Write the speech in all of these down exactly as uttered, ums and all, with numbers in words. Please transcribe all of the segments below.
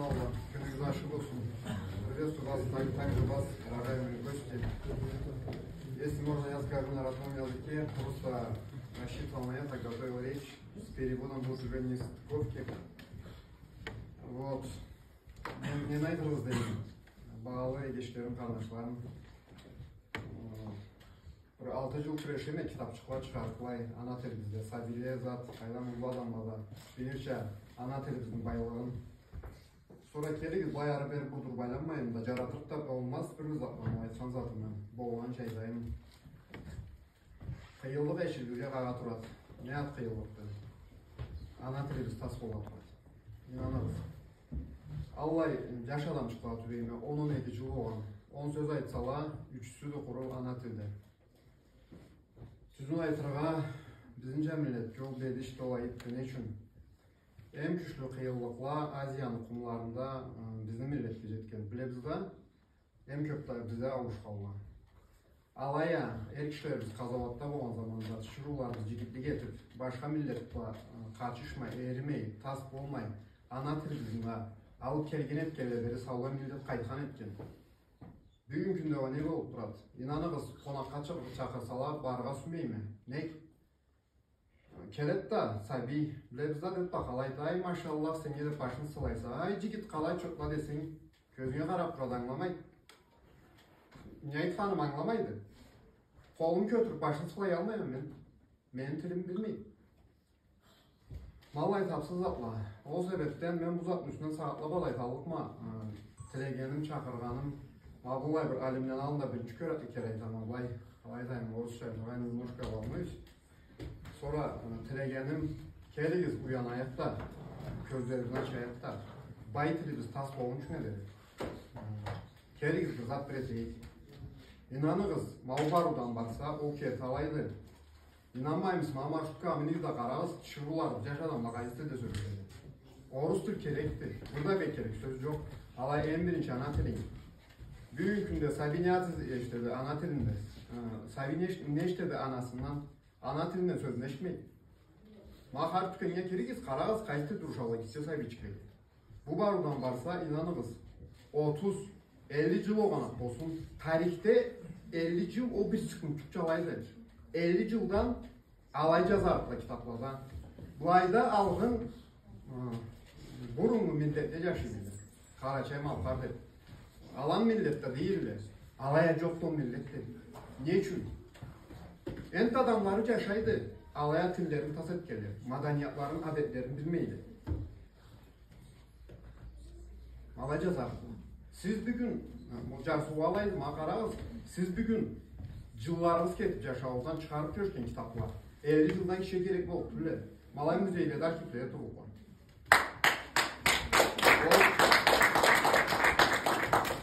Аллах, кюнюгюз ашыкъ болсун. Приветствую вас, так-, также вас, уважаемые гости. Если можно, я скажу на родном языке, просто рассчитывал на это, готовил речь. С переводом будут уже нестыковки. Вот. Мен, мен айтырыгъыз дейме, багъалы эгечлерим, къарнашларым. Бир алты джыл кюрешеме, китапчыкъла чыгъарыкълай ана тилибизде, сабийле зат, къайдам, уллу адамла да билирча ана тилибизни байлыгъын. Сора келигиз, былай ары-бери бурдуруп айланмайым да, джаратырыкъ да болмаз, бир затла, айтхан затымы болгъанча айтайым. Къыйынлыкъ эшигиге къагъа турады. Не зат къыйынлыкъды? Ана тилибиз тас бола турады. Ийнаныгъыз. Аллай джаш адамчыкъла тюбейме, он, он эки джыл болгъан. Он сёз айтсала, ючюсю да къуру ана тилде. Тюзюн айтыргъа, бизнича миллетге ол бедиш да ол айыпды. Не ючюн? Эм кючлю къыйынлыкъла Азияны къумларында, ы, бизни миллетге джетген. Билебиз да, эм кёп да бизде ауушханла. Алай а, эр кишилерибиз къазауатда болгъан заманда, тиширыуларыбыз джигитлик этип, башха миллет бла, ы, къатышмай, эримей, тас болмай, ана тилибизни алып келген этгенле бери саулай миллет къайтхан этген. Бюгюн кюнде уа не болуп турады? Ийнаныгъыз, къонакъгъа чакъ-, чакъырсала, барыргъа сюймейме. Нек? Келеди да, сабий, билебиз да, деб бакъалайды. Ай, машаллах, сеннге деб башын сылайса. Ай, джигит, къалай чотла десенг, кёзюнге къараб турады, ангыламайды. Не айтханымы ангыламайды. Къолун кётюрюб, башын сылаялмайма мен. Мени тилими билмейди. Ма аллай тапсыз затла. Ол себебден мен бу затны юсюнден сагъатлаб алай айталлыкъма, э, тилегеним, чакъыргъаным, ма быллай бир алимлени аллында биринчи кёре-, кере айтама, былай, къалай айтайым, орусча айтыргъа, немножко волнуюсь. Сора, э, тилегеним, келигиз, уянайыкъ да, кёзлерибизни ачайыкъ да, бай тилибиз тас болгъунчугъуна дери. Э, келигиз, бир зат бир этейик. Ийнаныгъыз, ма ол барыудан барса, ол керти алайды. Ийнанмаймысыз, ма маршруткагъа минигиз да къарагъыз, тиширыуларыбыз, джаш адамла къайсы тилде сёлешеди. Орус тил керекди. Бу да бек керек, сёз джокъ. Алай эм биринчи ана тилинг. Бюгюн кюнде сабий не зат эшитеди ана тилинде? Э, сабий не эш-, не эшитеди анасындан? Ана тилинден сёзюн эшитмейди. Ма хар тюкеннге киригиз, къарагъыз, къайсы тилде урушалла гитче сабийчикле. Бу барыудан барса, ийнанырсыз, отуз, элли джыл болгъан болсун, тарихде элли джыл ол бир секундчукъ алайды. Элли джылдан алай джазарыкъла китаблада. Былайда алгъын, ы, буруннгу миллетле джашай эди. Къарачай-малкъар деб. Алан миллет да дейле. Алай а джокъду ол миллет деб. Не ючюн? Энтда адамлары джашайды, алай а тиллерин тас этгенле, маданиятларын, адетлерин билмейле. Ма алай джазарыкъла. Сиз бюгюн, ы, бу джарсыу алайды, ма къарагъыз, сиз бюгюн джылларыгъыз кетиб, джашауугъуздан чыгъарыб джюрюген китабла элли джылдан кишиге керек болуб тюлле. Ма алай музейледе, архивледе турлукъла.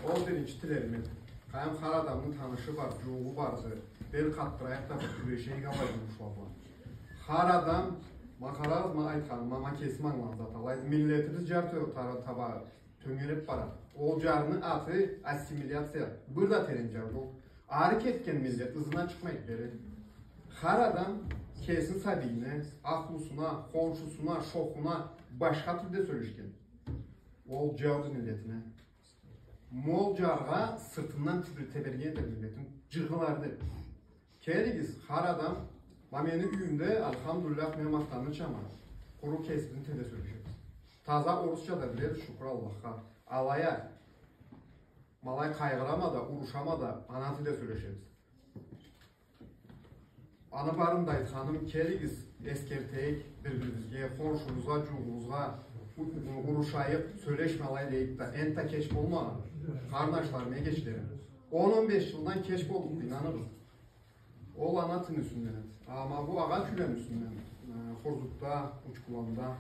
Ол, ол биринчи тилерим эди. Къайдам, хар адамны танышы бар, джууугъу барды. Бел къатдырайыкъ да, бир кюрешейик алай джумушла бла. Хар адам, ма къарагъыз, ма айтханым, ма, ма кесим ангылагъан зат алайды. Миллетибиз джар тё-, тара-, таба тёнгереб барады. Ол джарны аты ассимиляция. Бир да терен джар ол. Ары кетген миллет ызына чыкъмайды бери. Хар адам кесини сабийине, ахлусуна, хоншусуна, шохуна башха тилде сёлешген. Ол джауду миллетине. Ма ол джаргъа сыртындан тебер-, теберген этеди миллетин, джыгъылар деб. Келигиз, хар адам, ма мени юйюмде, альхамдулиллях, мен махтанырча ма, къуру кесибизни тилде сёлешебиз. Таза орусча да билебиз, шукур Аллахха. Алай а, ма алай къайгъырама да, урушама да, ана тилде сёлешебиз. Аны барын да айтханым, келигиз, эсгертейик бир-бирибизге, хоншубузгъа, джууугъубузгъа, у-, у-, урушайыкъ, сёлешме алай дейик да, энтда кеч болмагъан, къарнашларым, эгечлерим. Он, он беш джылдан кеч боллукъду, ийнанырсыз. Ол ана тилни юсюнден эди. Амма бу агъач юйлени юсюнден, э, Хурзукда, Учкуланда,